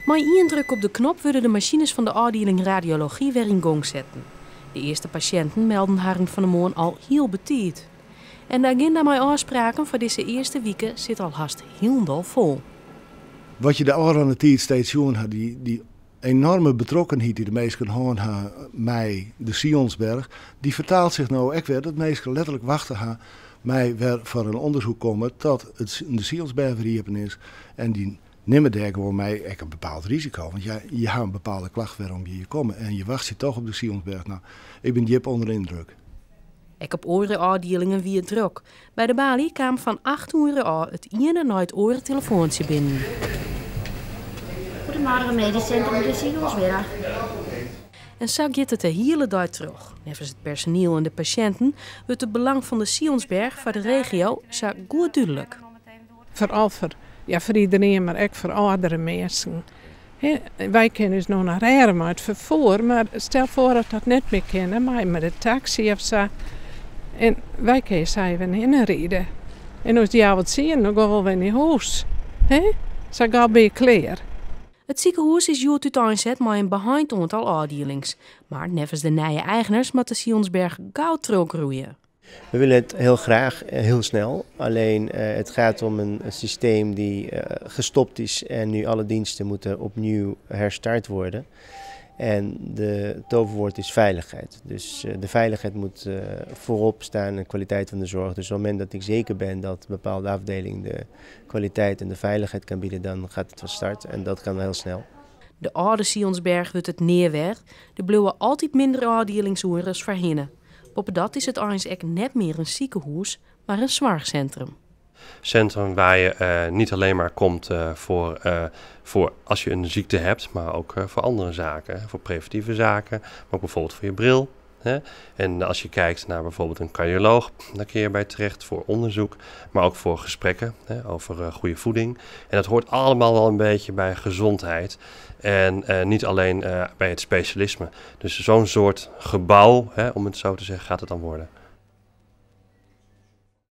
Mei ien druk op de knop wurde de masines fan de ôfdieling radiology wer yn gong setten. De earste pasjinten melden harren fan 'e moarn al hiel betiid. En de aginda mei ôfspraken foar dizze earste wike sit al hast hielendal fol. Wat je de ôfrûne tiid steeds sjoen ha, dy enorme betrokkenheid dy't de minsken hân ha mei de Sionsberg, dy fertaalt sich no ek wer dat minsken letterlik wachte ha mei wer foar in ûndersyk komme tot it de Sionsberg wer iepen is. En dy nimme dêr gewoan mei ek in bepaald risiko. Want ja, je ha in bepaalde klacht wêrom je hjir komme en je wachtsje toch op de Sionsberg. No, ik bin djip ûnder de yndruk. Ek op oare ôfdielingen wie it drok. By de baly kaam fan 8 oere ôf it iene nei it oare telefoantsje binnen. Goedemorgen, Medisch Centrum de Sionsberg. En sa giet it de hiele dei troch. Neffens it personiel en de pasjinten wurdt it belang fan de Sionsberg foar de regio sa goed dúdlik. Foaral foar, ja, foar iderien, mar ek foar âldere minsken. Wy kinne ús no noch rêde mei it ferfier, mar stel foar dat dat net mear kin, dan moatte je mei de taksy of sa. En wy kinne sa even hinne ride. En as it healwei tsienen, dan gean we wer nei hûs. Sa gau binne je klear. It sikehûs is hjoed úteinset mei in beheind oantal ôfdielings. Mar neffens de nije eigeners moat de Sionsberg gau trochgroeie. We willen het heel graag, heel snel. Alleen het gaat om een systeem die gestopt is en nu alle diensten moeten opnieuw herstart worden. En de toverwoord is veiligheid. Dus de veiligheid moet voorop staan en de kwaliteit van de zorg. Dus op het moment dat ik zeker ben dat een bepaalde afdeling de kwaliteit en de veiligheid kan bieden, dan gaat het van start en dat kan heel snel. De âlde Sionsberg wurdt it nea wer. Der bliuwe altyd minder ôfdielingsoeren as foarhinne. Boppedat is it eins ek net mear in sikehûs, mar in soarchsintrum. Centrum waar je niet alleen maar komt voor als je een ziekte hebt, maar ook voor andere zaken. Voor preventieve zaken, maar ook bijvoorbeeld voor je bril. Hè? En als je kijkt naar bijvoorbeeld een cardioloog, daar kun je bij terecht voor onderzoek, maar ook voor gesprekken, hè, over goede voeding. En dat hoort allemaal wel een beetje bij gezondheid en niet alleen bij het specialisme. Dus zo'n soort gebouw, hè, om het zo te zeggen, gaat het dan worden.